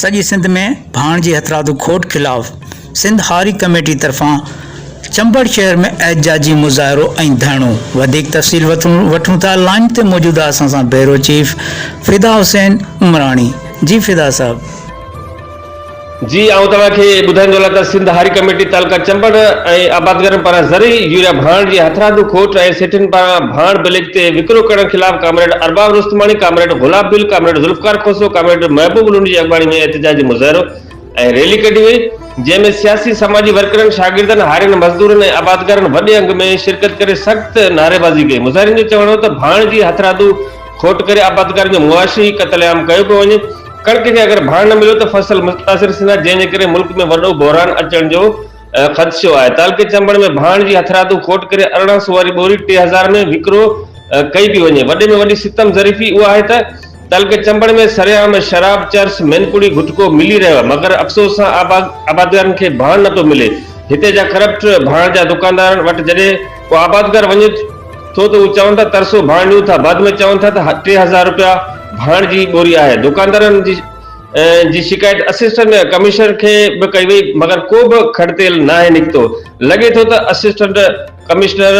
سڄي سنڌ ۾ ڀاڻ جي هٿرادو کوٽ خلاف سنڌ هاري ڪميٽي طرفان چمبڙ شهر ۾ احتجاجي مظاهرو ۽ ڌرڻو، وڌيڪ تفصيل وٺون ٿا لائين تي موجود آهي اسان سان بيورو چيف فدا حسين عمراڻي جي فدا صاحب. جي آئون توهان کي ٻڌائيندو هلان ته سنڌ هاري ڪميٽي تعلقه چمبڙ ۽ آبادگارن پاران زرعي يوريا ڀاڻ جي هٿرادو کوٽ ۽ سيٺين پاران ڀاڻ بليڪ تي وڪرو ڪرڻ خلاف comrade Arbab Rustamani, comrade Gulab Bheel, comrade Zulfiqar Khoso, comrade Mehboob Lund جي اڳواڻي ۾ احتجاجي مظاهرو ۽ ريلي ڪڍي وئي، جنهن ۾ سياسي سماجي ورڪرن، شاگردن، هارين، مزدورن ۽ آبادگارن وڏي انگ ۾ شرڪت ڪري سخت نعريبازي ڪئي. مظاهرين جو چوڻ هو ته ڀاڻ جي هٿرادو کوٽ ڪري آبادگارن جو معاشي قتل عام ڪيو پيو وڃي، ڪڻڪ کي اگر ڀاڻ نه مليو ته فصل متاثر ٿيندا، جنهن جي ڪري ملڪ ۾ وڏو بحران اچڻ جو خدشو آهي. تعلقي چمبڙ ۾ ڀاڻ جي هٿرادو کوٽ ڪري 18 سو واري ٻوري 3000 ۾ وڪرو ڪئي پئي وڃي. وڏي ۾ وڏي ستم ظريفي اها آهي ته تعلقي چمبڙ ۾ سرعام شراب، چرس، مينپوڙي، گٽڪو ملي رهيو آهي مگر افسوس سان آبادگارن کي ڀاڻ نه پيو ملي. هتي جا ڪرپٽ ڀاڻ جا دڪاندارن وٽ جڏهن ڪو آبادگار وڃي ٿو ته هو چون ٿا ترسو ڀاڻ ڏيون ٿا بعد ۾ چون ٿا ته 3000 رپيا ڀاڻ جي ٻوري آهي. دڪاندارن جي جي شڪايت اسسٽنٽ ڪمشنر کي به ڪئي وئي مگر ڪو به کڙ تيل ناهي نڪتو لڳي ٿو ته اسسٽنٽ ڪمشنر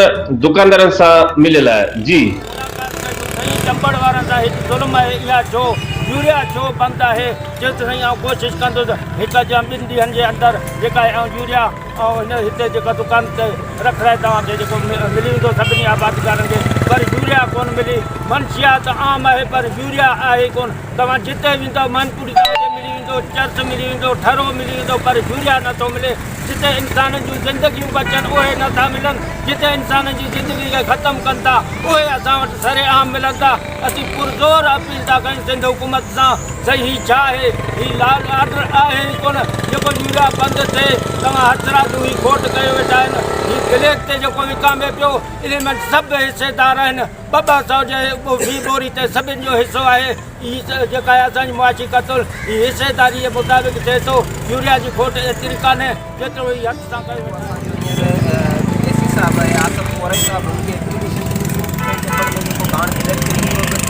دڪاندارن سان مليل آهي جي. ملاقات ڪيون سائين چمبڙ وارن سان هڪ ظلم آهي اها ڇو يوريا ڇو بند آهي چيو ته سائين آئون ڪوشش ڪندس هڪ يا ٻن ڏينهن جي اندر جيڪا آهي آئون يوريا ۽ هن هتي جيڪا دڪان تي رکرائي توهان کي جيڪو ملي ويندو سڀني آبادگارن کي پر يوريا ڪون ملي منشيات عام آهي پر يوريا آهي ڪون توهان جتي ويندؤ مانپوري توهان کي ملي ويندو، چرس ملي ويندو، ٺرو ملي ويندو پر يوريا نه ٿو ملي. جتي انسانن جون زندگيون بچن اهي نه ٿا ملن، جتي انسانن جي زندگي کي ختم ڪن ٿا اهي اسان وٽ سرعام ملن ٿا. اسين پرزور اپيل ٿا ڪيون سنڌ حڪومت سان سائين هي ڇا آهي، هي لا آرڊر آهي ئي ڪونه جيڪو يوريا بند ٿئي، توهان هٿرادو هي کوٽ ڪيو ويٺا آهن، هي بليڪ تي جيڪو وڪامي پيو انهي ۾ سڀ حصيدار آهن، ٻه ٻه سئو جي في ٻوري تي سڀن جو حصو آهي. هي جيڪا آهي اسان جي معاشي قتل هي حصيداري جي مطابق ٿئي ٿو، يوريا جي کوٽ ايتري ڪانهي جيترو هي هٿ سان ڪيو ويٺا آهن. اسان جو هينئر اي سي صاحب ۽ آصف ڪورائي صاحب هن کي ايپليڪيشن ڏني سون ته چمبڙ ۾ جيڪو ڀاڻ بليڪ تي وڪرو پيو ٿئي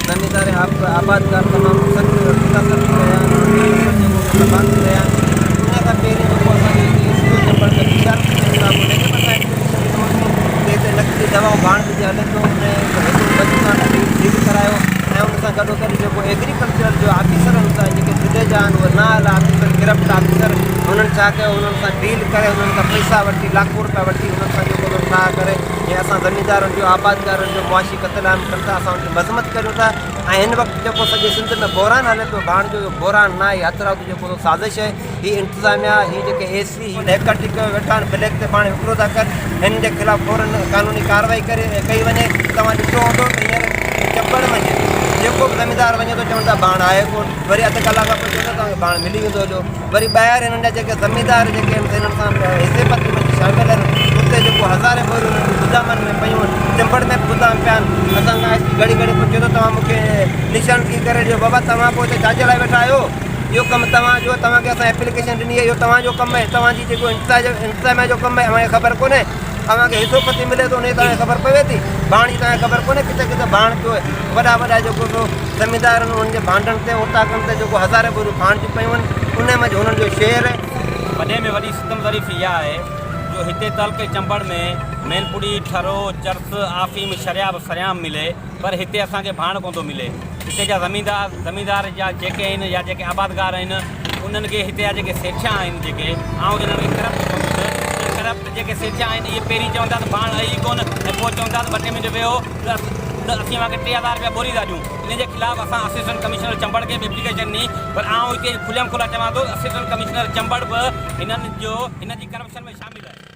زميندار ۽ آبادگار تمام سخت متاثر ٿي رهيا آهن انهن جو فصل جيڪو اهو تباهه ٿي رهيا آهن ان کان پهرين جيڪو اسان جو هتي اي سي او چمبڙ ۾ بشارت حسين صاحب ان کي به اسان ايپليڪيشن ڏنو سون ته هتي نقلي دوائون ڀاڻ به جي هلي پيو ان هڪڙو ٻه دڪان سيل ڪرايو ۽ ان سان گڏو گڏ جيڪو ايگريڪلچر جو آفيسرن سان جيڪي ضلعي جا آهن اهي نااهل آفيسر ڪرپٽ آفيسر انهن ڇا ڪيو انهن سان ڊيل ڪري انهن کان پئسا وٺي لاکون روپيا وٺي انهن سان جيڪو اهو ٺاهه ڪري ۽ اسان زميندارن جو آبادگارن جو معاشي قتل عام ڪن ٿا اسان ان جي مذمت ڪريون ٿا ۽ هن وقت جيڪو سڄي سنڌ ۾ بحران هلي پيو ڀاڻ جو اهو بحران نه آهي هٿرادو جيڪو سازش آهي هي انتظاميا هي جيڪي اي سي هي ڍيڪا ٽڪيو ويٺا آهن بليڪ تي پاڻ وڪرو ٿا ڪن هنن جي خلاف فورن قانوني ڪارروائي ڪري ڪئي وڃي توهان ڏٺو هوندو ته هينئر چمبڙ منجهه جيڪو به زميندار وڃي ٿو چون ٿا ڀاڻ آهي ڪون وري اڌ ڪلاڪ کان پوء چون ٿا توهان کي ڀاڻ ملي ويندو هليو وري ٻاهر هنن جا جيڪي زميندار جيڪي آهن هنن سان حصي پتي منجهه شامل آهن اتي جيڪو هزارين ٻوريون هنن جي گدامن ۾ پيون آهن چمبڙ ۾ به گدام پيا آهن اسان کان ايس پي گهڙي گهڙي پڇي ٿو توهان مون کي نشاندگي ڪري ڏيو بابا توهان پوء هتي ڇا جي لاء ويٺا آهيو اهو ڪم توهان جو توهان کي اسان ايپليڪيشن ڏني آهي اهو توهان جو ڪم آهي توهان جي جيڪو انتظاميا جو ڪم آهي اوهان کي خبر ڪونهي اوهان کي حصو پتي ملي ٿو ان جي توهان کي خبر پوي ٿي ڀاڻ جي توهان کي خبر ڪونهي ڪٿي ڪٿي ڀاڻ پيو آهي وڏا وڏا جيڪو سو زميندار آهن انهن جي ڀانڊن تي اوطاقن تي جيڪو هزارين ٻوريون ڀاڻ جون پيون آهن انهي منجهه هنن جو شيئر آهي. وڏي ۾ وڏي ستم ظريفي اها آهي جو هتي تعلقي چمبڙ ۾ مينپوڙي، ٺرو، چرس، آفيم، شرياب سرعام ملي پر هتي اسان کي ڀاڻ ڪونه ٿو ملي. هتي جا زميندار زميندار جا جيڪي آهن يا جيڪي آبادگار آهن انهن کي هتي جا جيڪي سيٺيا آهن جيڪي آئون انهن کي ڪرپٽ چوندس اهي ڪرپٽ جيڪي سيٺيا آهن اهي پهرين چوندا ته ڀاڻ آهي ئي ڪونه ۽ پوء چوندا ته ٻه ٽي منٽ ويهو ته ته اسين اوهان کي 3000 رپيا ٻوري ٿا ڏيون ان جي خلاف اسان اسسٽنٽ ڪمشنر چمبڙ کي به ايپليڪيشن ڏني پر آئون هتي کليم کلا چوان ٿو اسسٽنٽ ڪمشنر چمبڙ به هنن جو هنن جي ڪرپشن ۾ شامل آهي.